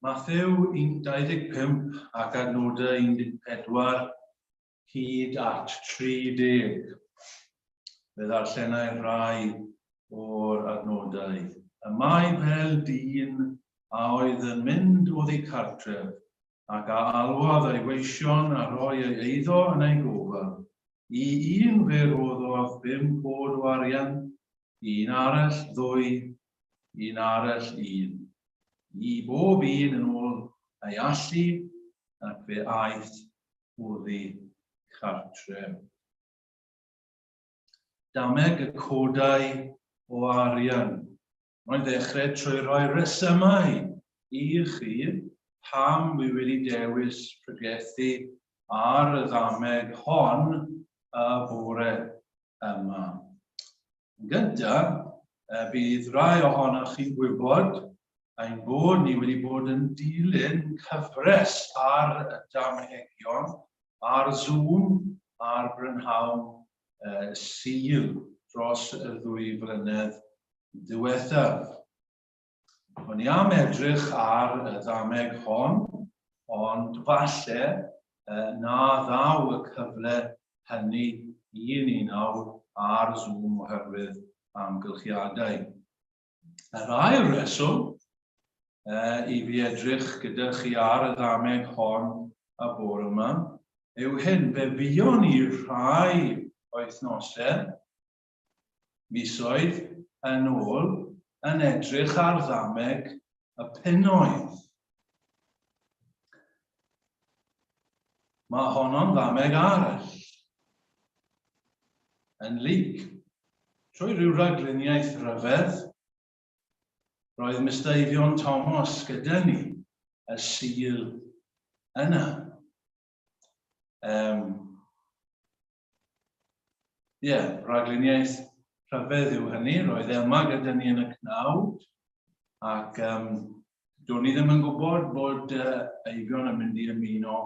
Mathew 25 ac adnodau 14 hyd at 30. Fe ddarllenai rhai o'r adnodau. Y mae fel dyn a oedd yn mynd oddi cartref, ac a alwodd ei weision a rhoi ei eiddo yn ei gofal. I un fe roddodd bum cod o arian, i un arall ddwy, i un arall un. I bob un yn ôl ei allu, ac fe aeth oddi cartref. Dameg y codau o arian. Mae'n ddechrau trwy roi resymau i chi pam wy wedi dewis pregethu ar y ddameg hon y bore yma. Yn gyntaf, bydd rhai ohonoch chi'n gwybod ein bod ni wedi bod yn dilyn cyfres ar y damhegion ar Zoom ar brynhawn Sul dros y ddwy flynedd ddiwethaf. O'n i am edrych ar y ddameg hon, ond falle na ddaw y cyfle hynny i ni nawr ar Zoom oherwydd amgylchiadau. Yr ail reswm i fi edrych gyda chi ar y ddameg hon y bore yma yw hyn, fe fuon ni rhai wythnosau misoedd yn ôl yn edrych ar ddameg y punnoedd. Mae honno'n ddameg arall. Yn Luc, trwy rhyw ragluniaeth rhyfedd, roedd Mister Eifion Thomas gyda ni y Sul yna. Um, Ie, yeah, rhagluniaeth rhyfedd yw hynny. Roedd e yma gyda ni yn y cnawd, ac um, do'n i ddim yn gwybod bod uh, Eifion yn mynd i ymuno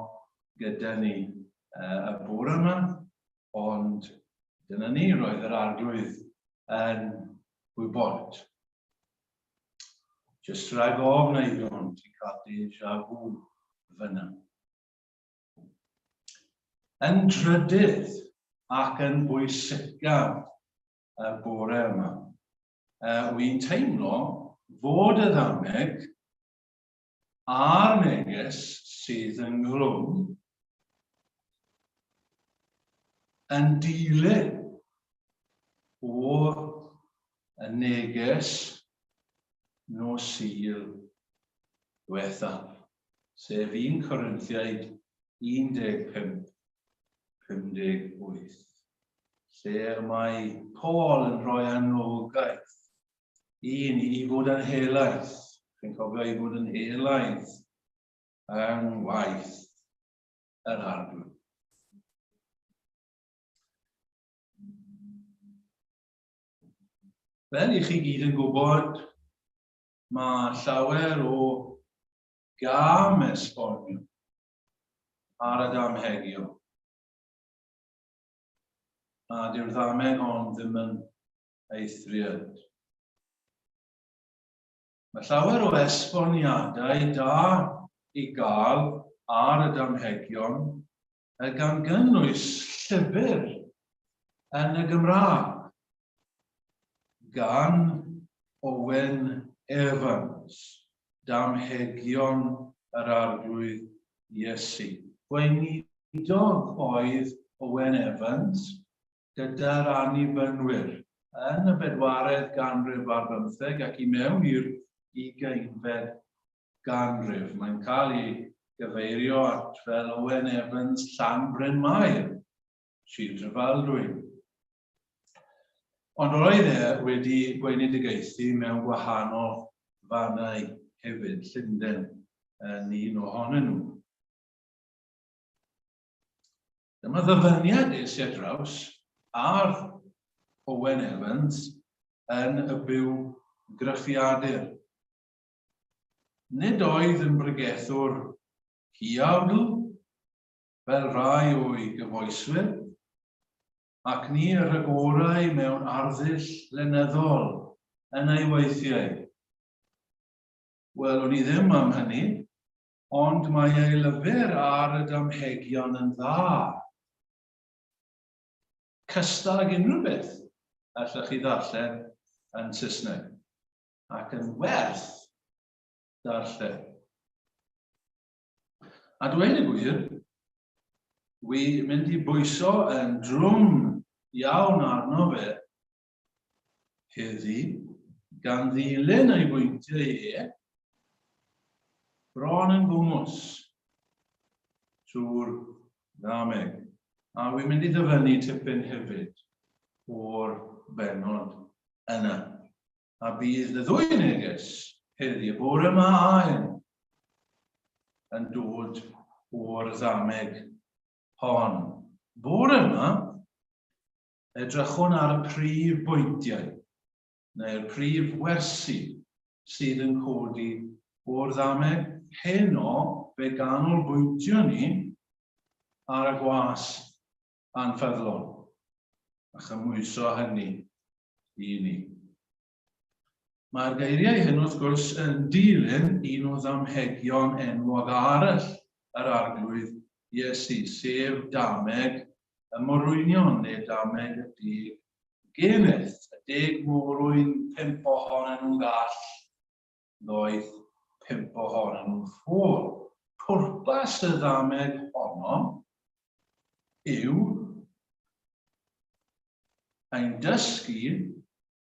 gyda ni uh, y bore yma, ond dyna ni, roedd yr arglwydd yn gwybod. Just rhag ofn Eifion, ti'n cael deja vu fyna. Yn drydydd ac yn bwysicaf y bore yma, wy'n teimlo fod y ddameg a'r neges sydd ynghlwm yn dilyn o y neges nos Sul diwethaf. sef 1 Corinthiaid 15, 58, lle y mae Paul yn rhoi anogaeth i ni i fod yn helaeth. Chi'n cofio i fod yn helaeth yng ngwaith yr Arglwydd. Fel i chi gyd yn gwybod, Mae llawer o gam esbonio ar y damhegio. A dyw'r ddameg hon ddim yn eithriad. Mae llawer o esboniadau da i gael ar y damhegion, gan gynnwys llyfr yn y Gymraeg gan Owen Evans, Damhegion yr Arglwydd Iesu. Gweinidog oedd Owen Evans gyda'r Annibynwyr yn y bedwaredd ganrif ar bymtheg ac i mewn i'r ugeinfed ganrif. Mae'n cael ei gyfeirio at fel Owen Evans Llanbryn-mair, Sir Drefaldwyn. Ond roedd e wedi gweinidogaethu mewn gwahanol fannau hefyd, Llundain yn un ohonyn nhw. Dyma ddyfyniad es i ar draws ar Owen Evans yn y byw graffiadur. Nid oedd yn bregethwr huawdl fel rhai o'i gyfoeswyr, ac ni rhagorai mewn arddull lenyddol yn ei weithiau. Wel, wn i ddim am hynny. Ond mae ei lyfr ar y damhegion yn dda. Cystal ag unrhyw beth allwch chi ddarllen yn Saesneg, ac yn werth darllen. A dweud y gwir, wi mynd i bwyso yn drwm iawn arno fe heddi, gan ddilyn ei bwyntiau e, bron yn gwmws trwy'r ddameg. A wi'n mynd i ddyfynnu tipyn hefyd o'r bennod yna. A bydd y ddwy neges heddi, y bore yma a hyn, yn dod o'r ddameg hon. Bore yma, edrychwn ar y prif bwyntiau, neu'r prif wersi sydd yn codi o'r ddameg. Heno, fe ganolbwyntio ni ar y gwas anffyddlon, a chymhwyso hynny i ni. Mae'r geiriau hyn, wrth gwrs, yn dilyn un o ddamhegion enwog arall yr Arglwydd Iesu, sef dameg y morwynion, neu dameg y deg geneth. Y deg morwyn, pump ohonyn nhw'n gall, ddoeth pump ohonyn nhw'n ffôl. Pwrpas y ddameg honno yw ein dysgu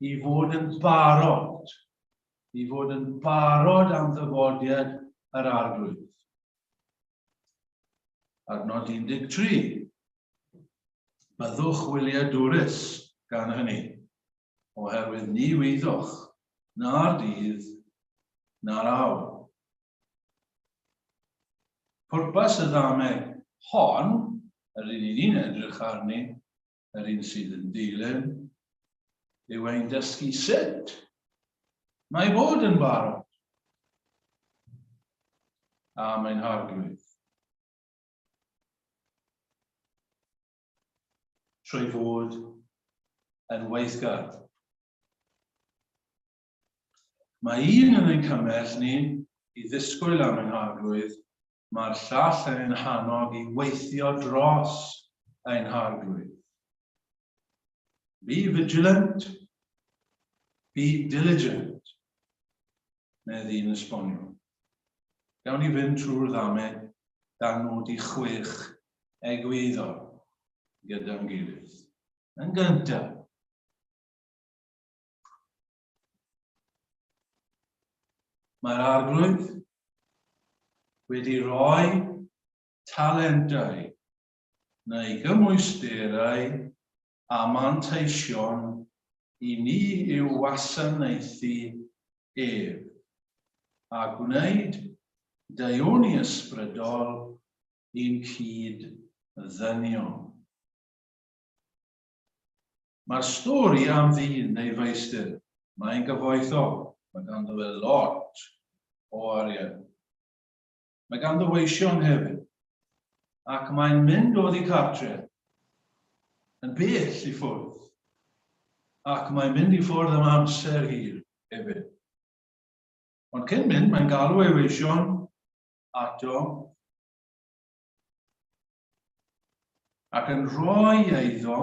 i fod yn barod, i fod yn barod am ddyfodiad yr Arglwydd. Adnod 13. Byddwch wyliadwrus gan hynny, oherwydd ni wyddoch na'r dydd na'r awr. Pwrpas y ddameg hon, yr un i ni'n edrych arni, yr un sydd yn dilyn, yw ein dysgu sut mae bod yn barod am ein harglwydd. Trwy fod yn weithgar. Mae un yn ein cymell ni i ddisgwyl am ein harglwydd, mae'r llall yn ein hannog i weithio dros ein harglwydd. Be vigilant, be diligent, medd un esbonio. Gawn ni fynd trwy'r ddamed gan nodi chwech egwyddor gyda'n gilydd. Yn gyntaf, Mae'r Arglwydd wedi rhoi talentau neu gymwysterau a manteision i ni i'w wasanaethu ef, a gwneud daioni ysbrydol i'n cyd-ddynion. Mae'r stori am ddyn neu feistr. Mae'n gyfoethog. Mae ganddo fe lot o arian. Mae ganddo weision hefyd. Ac mae'n mynd oddi cartre yn bell i ffwrdd. Ac mae'n mynd i ffwrdd am amser hir hefyd. Ond cyn mynd, mae'n galw ei weision ato ac yn rhoi eiddo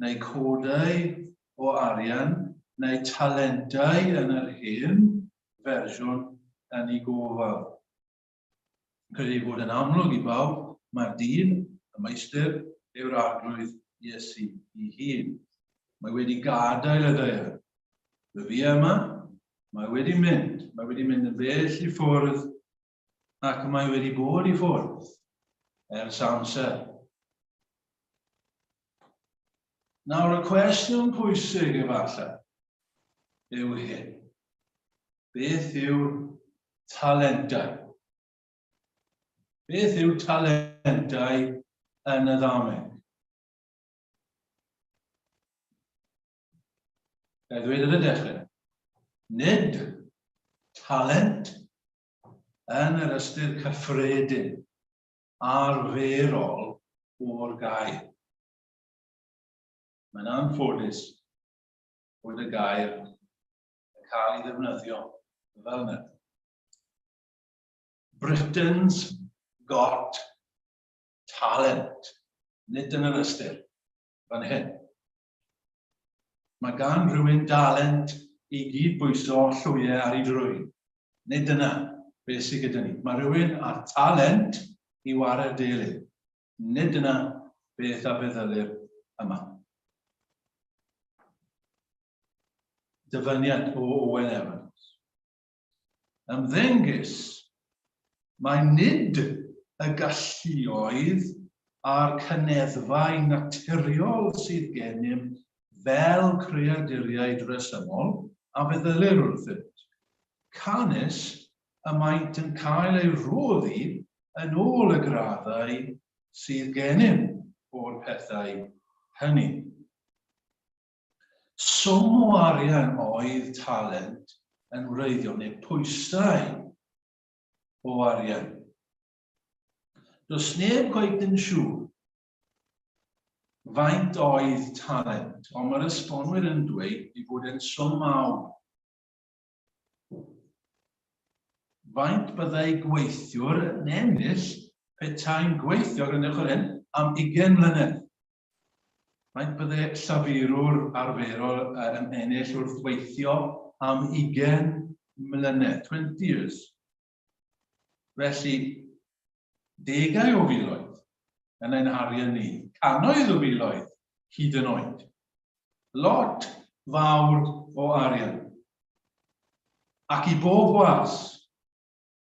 neu codau o arian neu talentau yn yr hen fersiwn yn ei gofal. Credu ei bod yn amlwg i bawb mae'r dyn, y meistr, yw'r Arglwydd Iesu ei hun. Mae wedi gadael y ddaear. Fe fi yma, mae wedi mynd, mae wedi mynd yn bell i ffwrdd ac mae wedi bod i ffwrdd ers amser. Nawr, y cwestiwn pwysig efallai yw hyn. Beth yw'r talentau? Beth yw talentau yn y ddameg? Ga i ddweud ar y dechrau, nid talent yn yr ystyr cyffredin, arferol o'r gair. Mae'n anffodus bod y gair yn cael ei ddefnyddio fel yna. Britain's Got Talent. Nid yn yr ystyr fan hyn. Mae gan rhywun dalent i gyd-bwyso llwyau ar ei drwyn. Nid dyna beth sydd gyda ni. Mae rhywun â talent i ware'r delyn. Nid dyna beth a feddylir yma. Dyfyniad o Owen Evans. Ymddengys mai nid y galluoedd a'r cyneddfau naturiol sydd gennym fel creaduriaid rhesymol a feddylir wrthynt, canys y maent yn cael eu rhoddi yn ôl y graddau sydd gennym o'r pethau hynny. Swm o arian oedd talent yn wreiddiol, neu pwysau o arian. Does neb cweit yn siŵr faint oedd talent, ond mae'r esbonwyr yn dweud ei fod e'n swm mawr. Faint byddai gweithiwr yn ennill petai'n gweithio, gwrandewch ar hyn, am 20 mlynedd? Faint bydde llafurwr arferol yn ennill wrth weithio am 20 mlynedd, 20 years? Felly, degau o filoedd yn ein harian ni, cannoedd o filoedd hyd yn oed. Lot fawr o arian. Ac i bob gwas,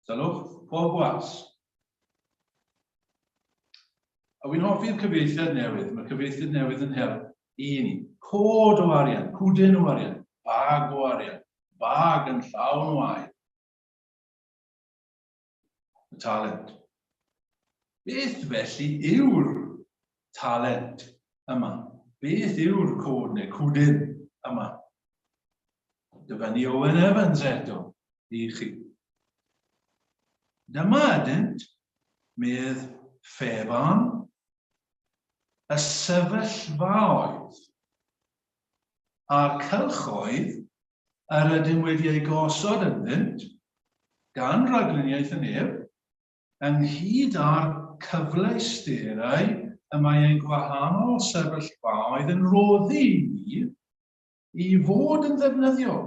Sylwch, pob gwas. A wy'n hoffi'r cyfieithiad newydd. Mae'r cyfieithiad newydd yn help i ni. Cod o arian, cwdyn o arian, bag o arian, bag yn llawn o air. Y talent. Beth felly yw'r talent yma? Beth yw'r cod neu cwdyn yma? Dyfynnu Owen Evans eto i chi. Dyma ydynt, medd Fairbairn, y sefyllfaoedd a'r cylchoedd yr ydym wedi eu gosod ynddynt gan Ragluniaeth y Nef, ynghyd â'r cyfleusterau y mae ein gwahanol sefyllfaoedd yn rhoddi i ni i fod yn ddefnyddiol,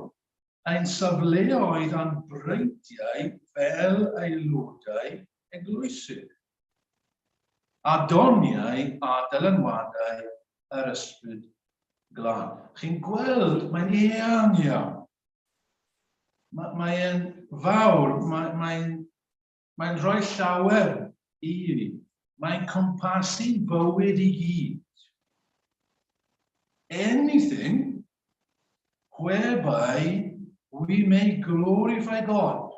ein safleoedd a'n breintiau fel aelodau eglwysig, a doniau a dylanwadau yr Ysbryd Glân. Chi'n gweld, mae'n eang iawn. Mae'n fawr, mae'n Mae'n rhoi llawer i ni. Mae'n cwmpasu bywyd i gyd. Anything whereby we may glorify God,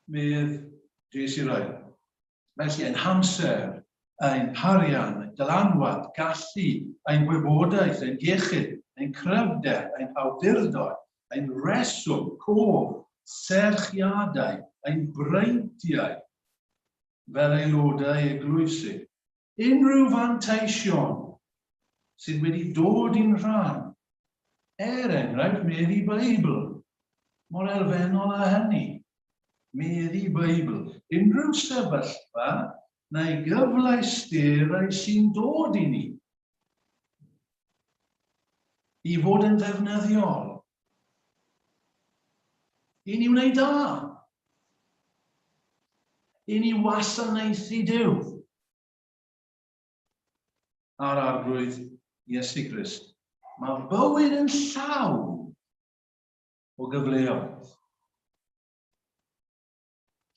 medd J.C. Ryle. Felly, ein hamser, ein harian, ein dylanwad, gallu, ein gwybodaeth, ein iechyd, ein cryfder, ein hawdurdod, ein rheswm, cof, serchiadau, ein breintiau fel aelodau eglwysig, unrhyw fanteision sydd wedi dod i'n rhan, er enghraifft meddu Beibl, mor elfennol â hynny, meddu Beibl, unrhyw sefyllfa neu gyfleusterau sy'n dod i ni, i fod yn ddefnyddiol, i ni wneud da, i ni wasanaethu Duw a'r Arglwydd Iesu Grist. Mae bywyd yn llawn o gyfleoedd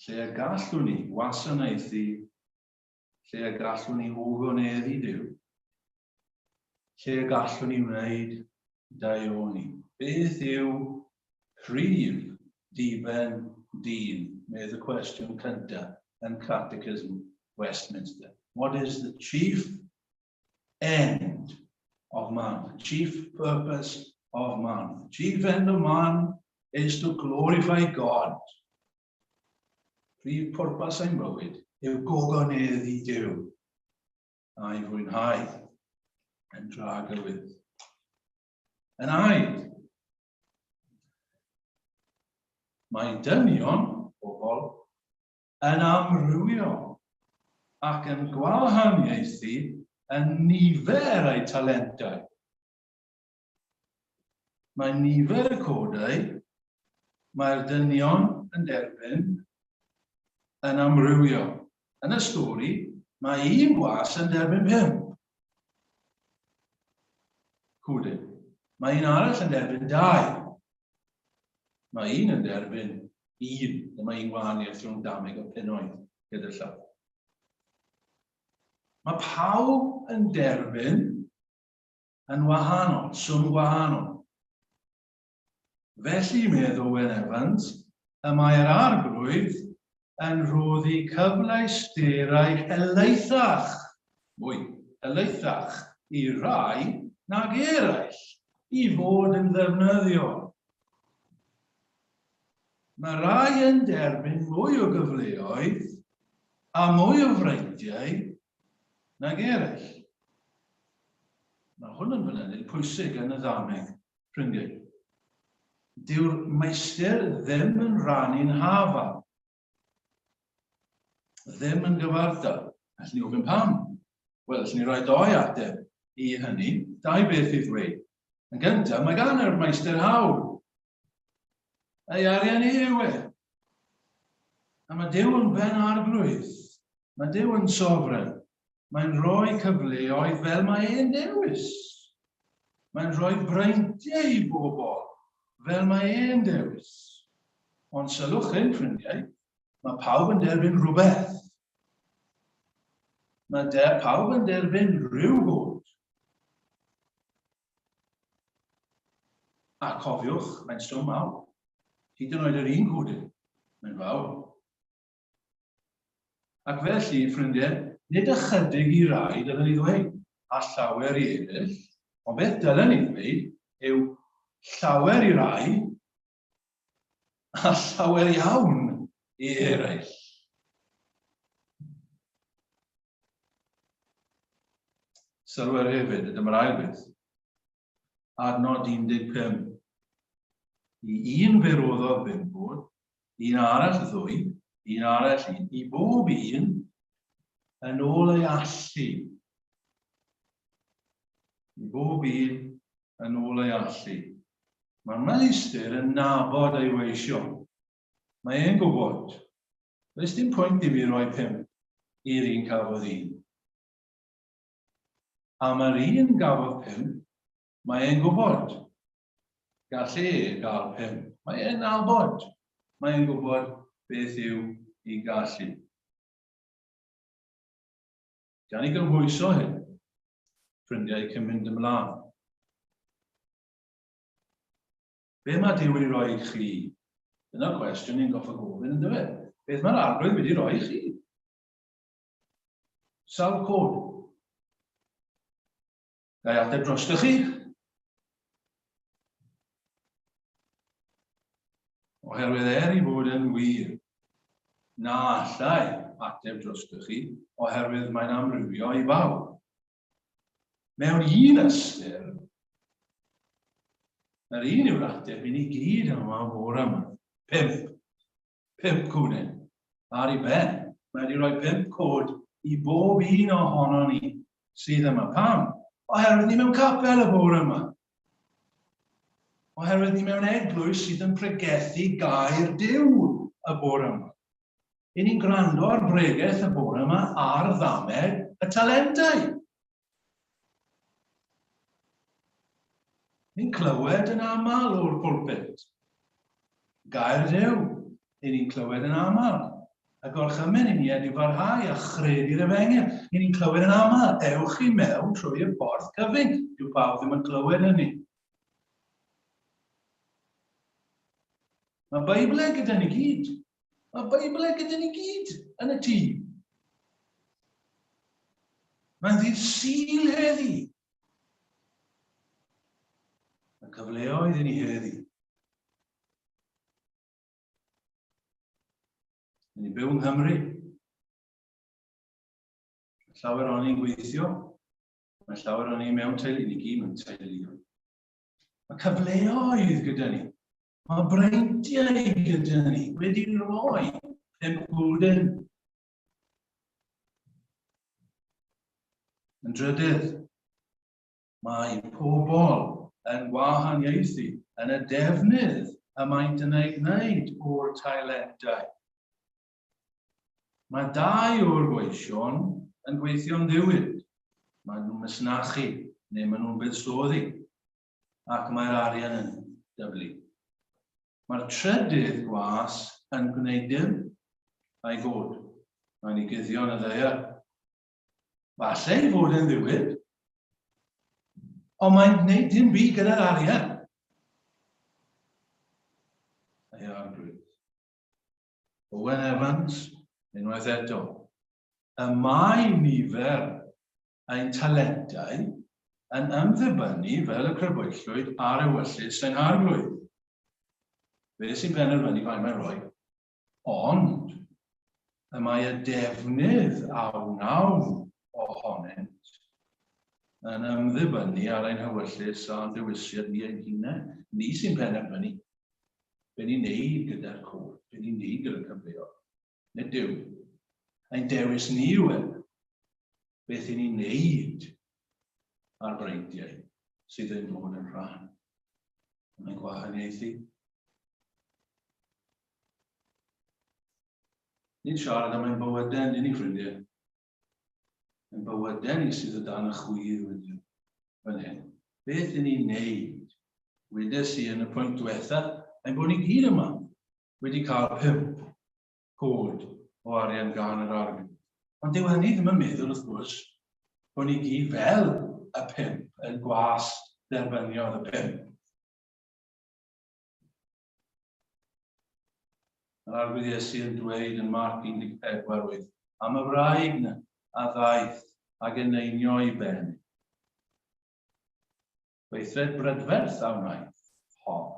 lle y gallwn ni wasanaethu lle y gallwn ni ogoneddu Duw, lle y gallwn ni wneud daioni. Beth yw prif diben dyn? Medd y cwestiwn cyntaf yn Catechism Westminster. What is the chief end of man? The chief purpose of man. The chief end of man is to glorify God. Prif pwrpas ein bywyd yw gogoneddu Duw a'i fwynhau yn dragywydd. Yn ail, mae dynion, bobl, yn amrywio ac yn gwahaniaethu yn nifer eu talentau. Mae nifer y codau mae'r dynion yn derbyn yn amrywio. Yn y stori, mae un gwas yn derbyn 5 cwdyn. Mae un arall yn derbyn 2. Mae un yn derbyn un. Dyma un wahaniaeth rhwng dameg a punnoedd gyda llaw. Mae pawb yn derbyn yn wahanol, swm gwahanol. Felly, medd Owen Evans, y mae'r Arglwydd yn rhoddi cyfleusterau helaethach, mwy, helaethach i rai nag eraill i fod yn ddefnyddiol. Mae rai yn derbyn mwy o gyfleoedd a mwy o freintiau nag eraill. Mae hwn yn fynedyn pwysig yn y ddameg, ffrindiau. Dyw'r meistr ddim yn rhannu'n hafal. Ddim yn gyfartal. Allwn ni ofyn pam? Wel, allwn ni roi doi ateb i hynny. Dau beth i ddweud. Yn gyntaf, mae gan yr meistr hawl. Ei arian i yw e. A mae Duw yn ben arglwydd. Mae Duw yn sofren. Mae'n rhoi cyfleoedd fel mae e'n dewis. Mae'n rhoi breintiau i bobl fel mae e'n dewis. Ond sylwch hyn, ffrindiau, mae pawb yn derbyn rhywbeth. Mae de, pawb yn derbyn rhyw god. A cofiwch, mae'n swm mawr. Hyd yn oed yr un cwdyn, mae'n fawr. Ac felly, ffrindiau, nid ychydig i rai, dylen ni ddweud, a llawer i eraill, ond beth dylen ni ddweud yw llawer i rai a llawer iawn i eraill. Sylwer hefyd, dyma'r ail beth, adnod 15. I un fe roddodd bum bod, un arall ddwy, un arall un, i bob un yn ôl ei allu. I bob un yn ôl ei allu. Mae'r meistr yn nabod ei weision. Mae e'n gwybod. Does dim pwynt i mi roi pump i'r un cafodd un. Am yr un gafodd pump, mae e'n gwybod. Gall e gael pump. Mae e'n nabod. Mae e'n gwybod beth yw i gallu. Gan i gymhwyso hyn, ffrindiau cyn mynd ymlaen. Be mae Duw wedi rhoi i chi? Dyna'r cwestiwn ni'n goffa gofyn, yn dyfe? Beth mae'r Arglwydd wedi rhoi i chi? Sawl cod? Ga i ateb drostoch chi? Oherwydd er i fod yn wir, na allai ateb drostoch chi, oherwydd mae'n amrywio i bawb. Mewn un ystyr, yr un yw'r ateb i ni gyd yma bore yma. Pump. 5 cwden ar ei ben. Mae wedi rhoi 5 cod i bob un ohono ni sydd yma. Pam? Oherwydd ni mewn capel y bore yma. Oherwydd ni mewn eglwys sydd yn pregethu gair Duw y bore yma. I ni'n gwrando ar bregeth y bore yma ar ddamed y talentau. Ni'n clywed yn aml o'r pulpit. Gair Duw, i ni'n clywed yn aml. Y gorchymyn i ni ydy barhau a chredu'r efengyl. I ni'n clywed yn aml, ewch i mewn trwy y porth cyfyng. Dyw pawb ddim yn clywed hynny. Mae Beiblau gyda ni gyd. Mae Beiblau gyda ni gyd yn y tŷ. Mae'n ddydd Sul heddi. Mae cyfleoedd i ni heddi. Ni'n byw yng Nghymru. Mae llawer o'n ni'n gweithio. Mae llawer o'n ni mewn teulu, ni gyd mewn teulu. Mae cyfleoedd gyda ni. Mae breintiau gyda ni wedi rhoi. 5 gulden. Yn drydydd, mae pobl yn gwahaniaethu yn y defnydd y maent yn ei gwneud o'r talentau. Mae dau o'r gweision yn gweithio'n ddiwyd. Maen nhw'n masnachu neu maen nhw'n buddsoddi ac mae'r arian yn dyblu. Mae'r trydydd gwas yn gwneud dim a'i fod. Mae'n ei guddio yn y ddaear. Falle ei fod e'n ddiwyd, ond mae'n gwneud dim byd gyda'r arian. Ei arglwydd. Owen Evans, unwaith eto. Y mae nifer ein talentau yn ymddibynu fel y crybwyllwyd ar ewyllys ein harglwydd. Fe sy'n penderfynu faint mae'n rhoi. Ond y mae y defnydd a wnawn ohonynt yn ymddibynu ar ein hewyllys a'n dewisiad ni ein hunain. Ni sy'n penderfynu be ni'n neud gyda'r cod, be ni'n neud gyda'r cyfleoedd. Nid Duw. Ein dewis ni yw e. Beth i ni'n neud â'r breintiau sydd yn dod yn rhan. Mae'n gwahaniaethu. Ni'n siarad am ein bywydau, yn ni ffrindiau. Ein bywydau ni sydd o dan y chwydd wedyn, fan hyn. Beth i ni'n neud? Wedes i yn y pwynt diwetha, ein bod ni gyd yma wedi cael 5 cod o arian gan yr arglwydd. Ond dyw hynny ddim yn meddwl, wrth gwrs, bod ni gyd fel y 5, y gwas derbyniodd y 5. Mae'r Arglwydd Iesu yn dweud yn Marc 14, 8, am y wraig na a ddaeth ag eneinio i ben. Gweithred brydferth a wnaeth hon,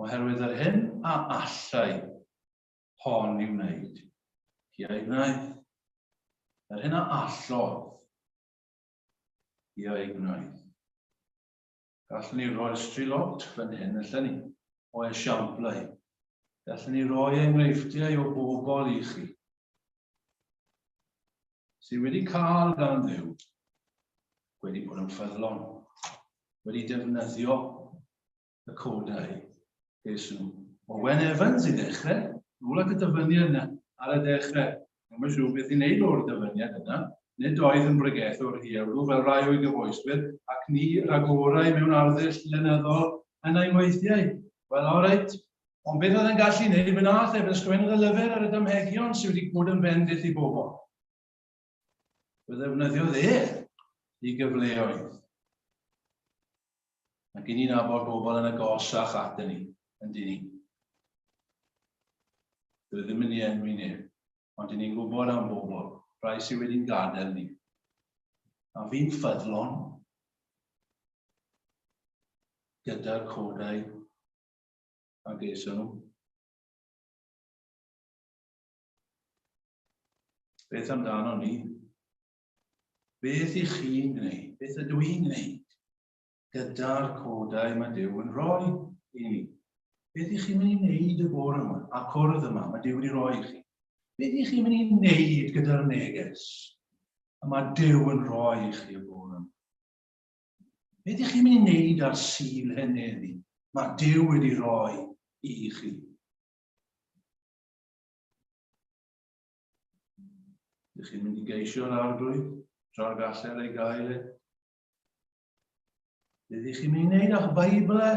oherwydd yr hyn a allai hon i wneud, hi a'i gwnaeth. Yr hyn a allodd, hi a'i gwnaeth. Gallwn ni roi rhestri lot fan hyn, allan ni, o esiamplau. Gallwn ni roi enghreifftiau o bobl i chi sydd wedi cael gan Dduw, wedi bod yn ffyddlon, wedi defnyddio y codau ges nhw. Owen Evans i ddechrau, nôl at y dyfyniad yna ar y dechrau. Ddim yn siŵr beth i wneud o'r dyfyniad yna. Nid oedd yn bregethwr huawdl fel rhai o'i gyfoeswyr, ac ni ragorai mewn arddull lenyddol yn ei weithiau. Wel, oreit, ond beth oedd e'n gallu wneud? Fe wnaeth e, fe ysgrifennodd y lyfr ar y damhegion sydd wedi bod yn fendith i bobl. Fe ddefnyddiodd e i gyfleoedd. Ac i ni'n nabod bobl yn agosach atyn ni, yn dyn ni. Dwi ddim yn ei enwi neb, ond i ni'n gwybod am bobl, rhai sydd wedi'n gadael ni. A fi'n ffyddlon gyda'r codau a geison nhw. Beth amdano ni? Beth i chi'n gwneud? Beth ydw i'n gwneud gyda'r codau mae Duw yn rhoi i ni? Beth i chi'n mynd i wneud y bore yma, a cwrdd yma, mae Duw wedi rhoi i chi? Beth i chi'n mynd i wneud gyda'r neges y mae Duw yn rhoi i chi y bore yma? Beth i chi'n mynd i wneud ar Sul hyn heddi? Mae Duw wedi rhoi i chi. Ydych chi'n mynd i geisio'r arglwydd tra'r galler ei gael e? Ydych chi'n mynd i wneud â'ch Beibl e?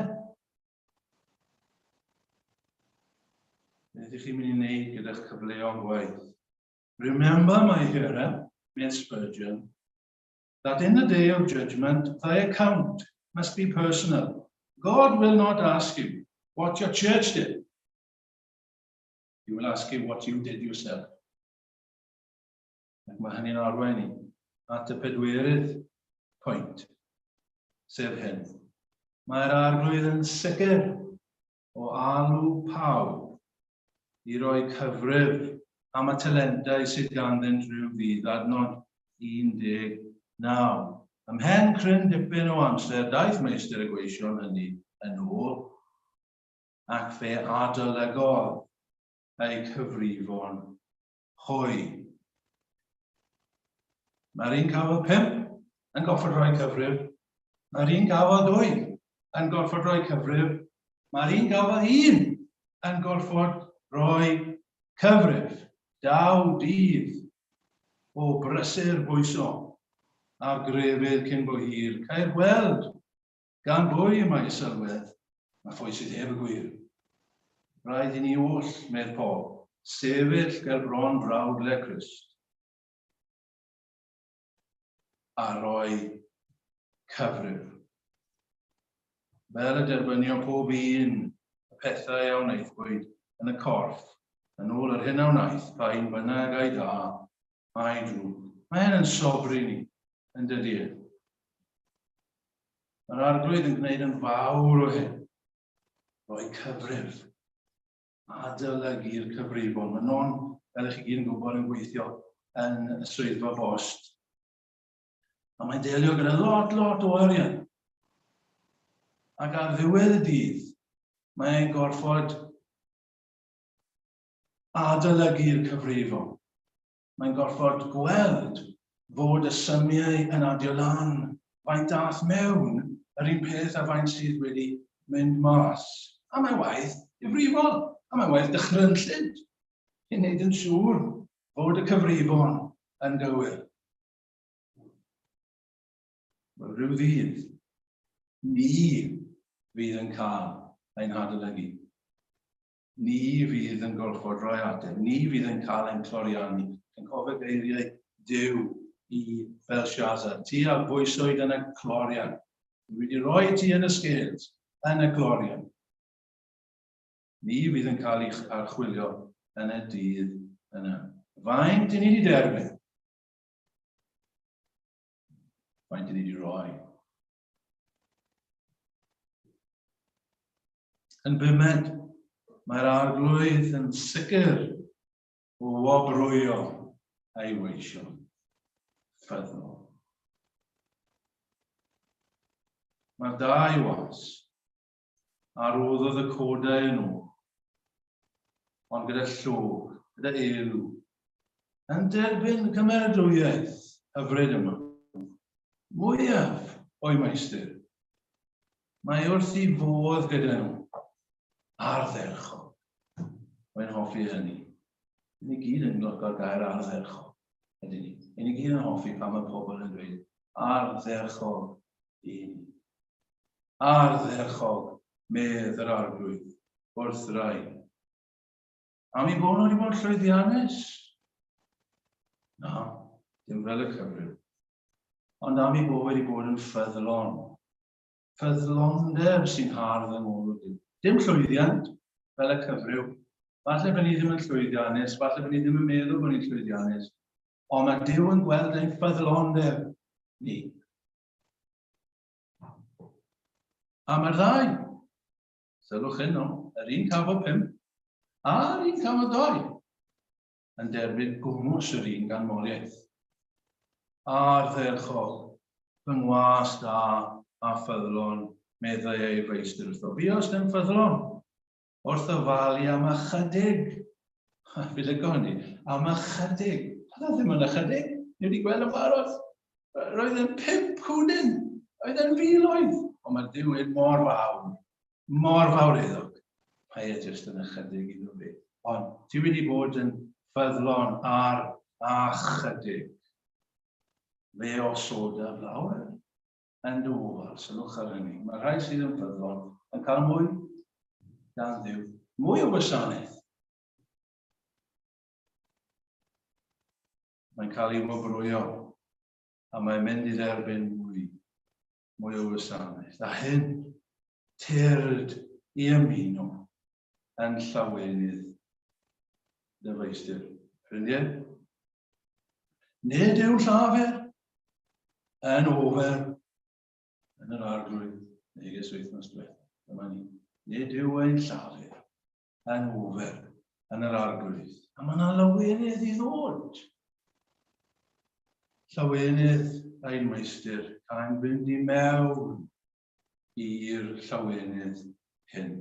Beth ydych chi'n mynd i wneud gyda'ch cyfleon gwaith? Remember, my hearer, Miss Spurgeon, that in the day of judgment thy account must be personal. God will not ask you what your church did. He will ask you what you did yourself. Ac mae hynny'n arwain ni at y pedwerydd pwynt, sef hyn. Mae'r arglwydd yn sicr o alw pawb i roi cyfrif am y talentau sydd ganddynt rhyw ddydd, adnod 19. Ymhen cryn dipyn o amser daeth meistr y gweision hynny yn ôl, ac fe adolygodd. eu cyfrifon hwy. Mae'r un cafodd 5 yn gorfod rhoi cyfrif. Mae'r un gafodd 2 yn gorfod rhoi cyfrif. Mae'r un gafodd 1 yn gorfod rhoi cyfrif. Daw dydd o brysur bwyso ar grefydd cyn bo hir. Cael gweld gan bwy y mae sylwedd a phwy sydd heb y gwir. Rhaid i ni oll, medd Paul, sefyll ger bron brawd le Crist a rhoi cyfrif. Fel y derbynio pob un y pethau a wnaethpwyd yn y corff, yn ôl yr hyn a wnaeth, pa un bynnag ai da, ai drwg. Mae hyn yn sobri ni, yn dydy e? Mae'r arglwydd yn gwneud yn fawr o hyn. Rhoi cyfrif. Adolygu'r cyfrifon. Mae Non, fel ych chi gyd yn gwybod, yn gweithio yn y swyddfa bost. A mae'n delio gyda lot, lot o arian. Ac ar ddiwedd y dydd, mae'n gorfod adolygu'r cyfrifon. Mae'n gorfod gweld fod y symiau yn adio lan, faint dath mewn, yr un peth a faint sydd wedi mynd mas. A mae'n waith difrifol, a mae'n waith dychrynllyd i wneud yn siŵr fod y cyfrifon yn gywir. Wel, rhyw ddydd, ni fydd yn cael ein hadolygu. Ni fydd yn gorfod rhoi ateb. Ni fydd yn cael ein cloriannu. Yn cofio geiriau Duw i Belshazzar. Ti a bwyswyd yn y clorian. Dwi wedi rhoi ti yn y scales, yn y clorian. Ni fydd yn cael eich archwilio yn y dydd yna. Faint i ni wedi derbyn? Faint i ni wedi rhoi? Yn bumed, mae'r arglwydd yn sicr o wobrwyo ei weision ffyddlon. Mae'r dau was a roddodd y codau yn ôl, ond gyda llog, gyda elw, yn derbyn cymeradwyaeth hyfryd yma, mwyaf o'i meistr. Mae wrth ei fodd gyda nhw. Ardderchog. Mae'n hoffi hynny. Ni gyd yn lyco'r gair ardderchog, ydyn ni? Ni gyd yn hoffi pan mae pobl yn dweud ardderchog i ni. Ardderchog, medd yr arglwydd, wrth rai. Am i bod nhw wedi bod yn llwyddiannus? Na, dim fel y cyfryw. Ond am i bod wedi bod yn ffyddlon. Ffyddlondeb sy'n hardd yng ngolwg Duw. Dim llwyddiant, fel y cyfryw. Falle bod ni ddim yn llwyddiannus, falle bod ni ddim yn meddwl bod ni'n llwyddiannus, ond mae Duw yn gweld ein ffyddlondeb ni. A mae'r ddau, sylwch hyn o, yr un cafodd 5 a'r un cafodd 2, yn derbyn gwmws yr un ganmoliaeth. Ardderchog, fy ngwas da a ffyddlon, meddai ei feistr wrtho. Fuost yn ffyddlon wrth ofalu am ychydig. Fi lygo hynny. Am ychydig. Oedd e ddim yn ychydig. Ni wedi gweld yn barod. Roedd e'n 5 cwdyn. Roedd e'n filoedd. Ond mae Duw yn mor fawr. Mor fawreddog. Mae e jyst yn ychydig iddo fe. Ond ti wedi bod yn ffyddlon ar ychydig. Fe osodaf lawer yn dy ofal. Sylwch ar hynny. Mae rhai sydd yn ffyddlon yn cael mwy gan Dduw. Mwy o wasanaeth. Mae'n cael ei wobrwyo a mae'n mynd i dderbyn mwy, mwy o wasanaeth. A hyn, tyrd i ymuno yn llawenydd dy feistr. Ffrindiau, nid yw llafur yn ofer yn yr arglwydd, neges wythnos diwethaf. Dyma ni. Nid yw ein llafur yn ofer yn yr arglwydd. A mae yna lawenydd i ddod. Llawenydd ein meistr, cael fynd i mewn i'r llawenydd hyn.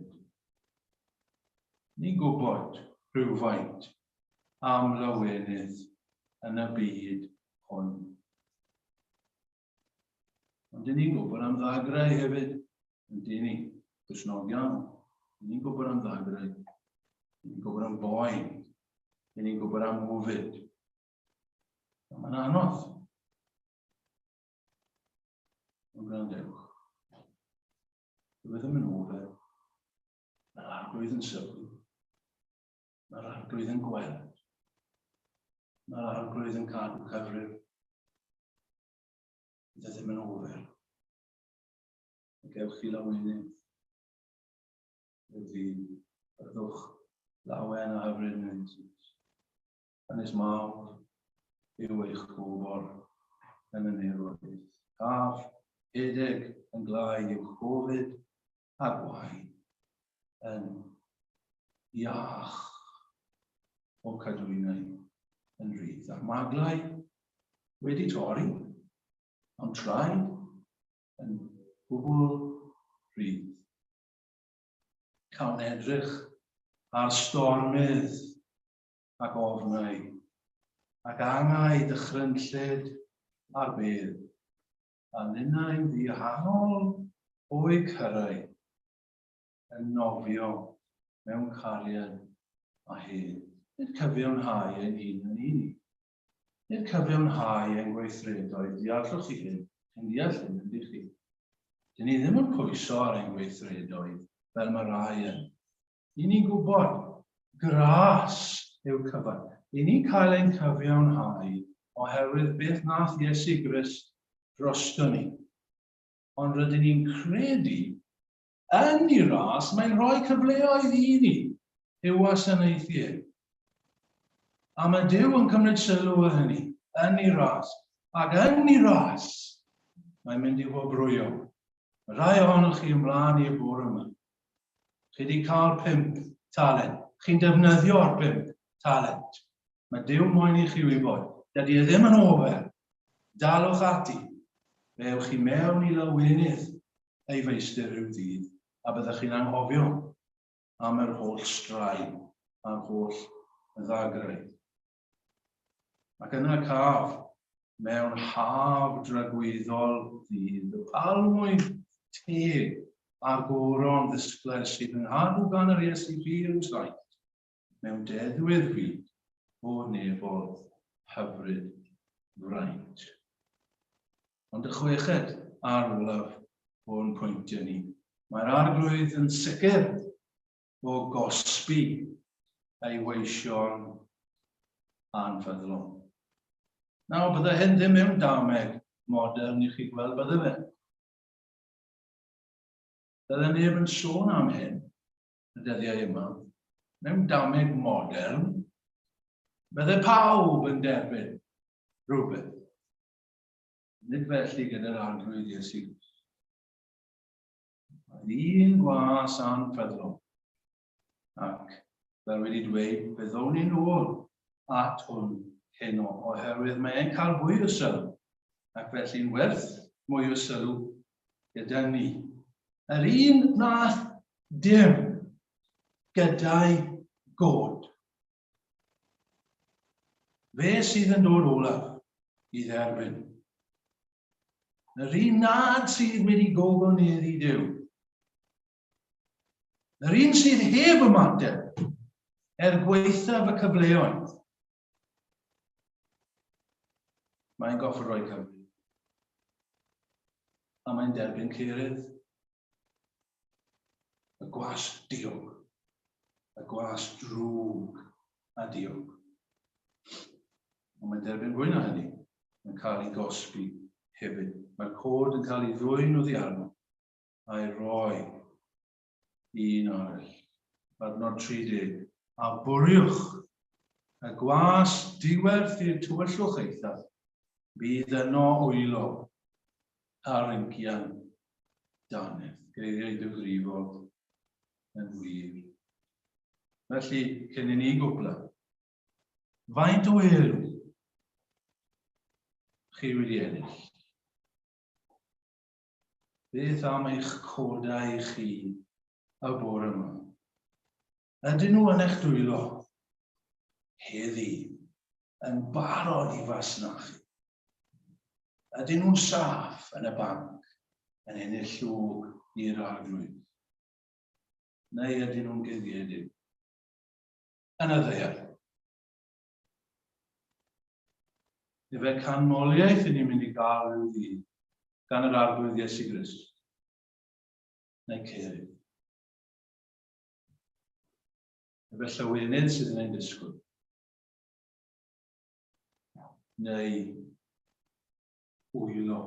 Ni'n gwybod. rhywfaint am lawenydd yn y byd hwn. Ond dyn ni'n gwybod am ddagrau hefyd, yn dyn ni, Gristnogion. Dyn ni'n gwybod am ddagrau. Dyn ni'n gwybod am boen. Dyn ni'n gwybod am ofid. Mae'n anodd. Ond gwrandewch. Dyw e ddim yn ofer. Mae'r arglwydd yn sylwi. Mae'r arglwydd yn gweld. Mae'r arglwydd yn cadw cyfrif. Bydd e ddim yn ofer. Gewch chi lawenydd. Rhyw ddydd, byddwch lawen a hyfryd yn Jesus. Ynys mawr yw eich gofod yn y nefoedd. Caf edeg yn glau i'w gofid a gwaed yn iach o cadwynau yn rhydd. A'r maglau wedi torri, ond traed yn gwbl rhydd. Cawn edrych ar stormydd ac ofnau, ac angau dychrynllyd a'r bedd, a ninnau'n ddihanol o'u cyrraedd, yn nofio mewn cariad a hedd. Nid cyfiawnhau ein hun yn unig. Nid cyfiawnhau ein gweithredoedd, deallwch chi hyn, chi'n deall hyn, yndych chi? Dyn ni ddim yn pwyso ar ein gweithredoedd fel mae rai yn. I ni'n gwybod, gras yw'r cyfan. I ni'n cael ein cyfiawnhau oherwydd beth nath Iesu Grist drosto ni. Ond rydyn ni'n credu yn ei ras, mae'n rhoi cyfleoedd i ni i'w wasanaethu e. A mae Duw yn cymryd sylw o hynny yn ei ras. Ac yn ei ras, mae'n mynd i wobrwyo. Mae rhai ohonoch chi ymlaen i'r bore yma. Chi wedi cael pump talent. Chi'n defnyddio'r pump talent. Mae Duw moyn i chi wybod. Dydy e ddim yn ofer. Dalwch ati. Fe ewch chi mewn i lawenydd ei feistr rhyw ddydd a byddwch chi'n anghofio am yr holl straen a'r holl ddagrau. Ac yna caf mewn haf dragwyddol ddydd y palmwydd teg a'r goron ddisglair sydd yn nghadw gan yr Iesu pur yw saint mewn dedwydd fyd o nefol hyfryd fraint. Ond y chweched a'r olaf o'n pwyntiau ni, mae'r Arglwydd yn sicr o gosbi ei weision anffyddlon. Nawr, bydde hyn ddim mewn dameg modern i chi gweld, bydde fe? Bydde neb yn sôn am hyn y dyddiau yma. Mewn dameg modern, bydde pawb yn derbyn rhywbeth. Nid felly gyda'r Arglwydd Iesu Grist. Mae un gwas anffyddlon. Ac, fel wedi dweud, fe ddown ni'n ôl at hwn heno, oherwydd mae e'n cael fwy o sylw, ac felly'n werth mwy o sylw gyda ni. Yr un nath dim gyda'i god. Fe sydd yn dod olaf i dderbyn. Yr un nad sydd wedi gogoneddu Duw. Yr un sydd heb ymateb er gwaethaf y cyfleoedd. Mae'n gorfod rhoi cyfrif. A mae'n derbyn cerydd. Y gwas diog. Y gwas drwg a diog. Ond mae'n derbyn fwy na hynny. Mae'n cael ei gosbi hefyd. Mae'r cod yn cael ei ddwyn oddi arno a'i roi i un arall. Adnod 30. A bwriwch y gwas diwerth i'r tywyllwch eithaf, bydd yno wylo ar incian dannedd. Geiriau difrifol yn wir. Felly, cyn i ni gwbla, faint o elw chi wedi ennill? Beth am eich codau chi y bore yma? Ydyn nhw yn eich dwylo? heddi yn barod i fasnachu? Ydyn nhw'n saff yn y banc yn ennill llwg i'r arglwydd? Neu ydyn nhw'n guddiedig yn y ddaear? Efe canmoliaeth i ni'n mynd i gael rhyw ddydd gan yr Arglwydd Iesu Grist, neu cerydd. Efe llawenydd sydd yn ein disgwyl, neu wylo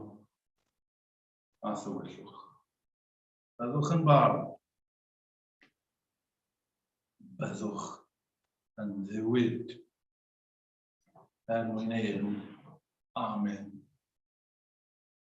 a thywyllwch. Byddwch yn barod. Byddwch yn ddiwyd. Er mwyn ei enw. Amen.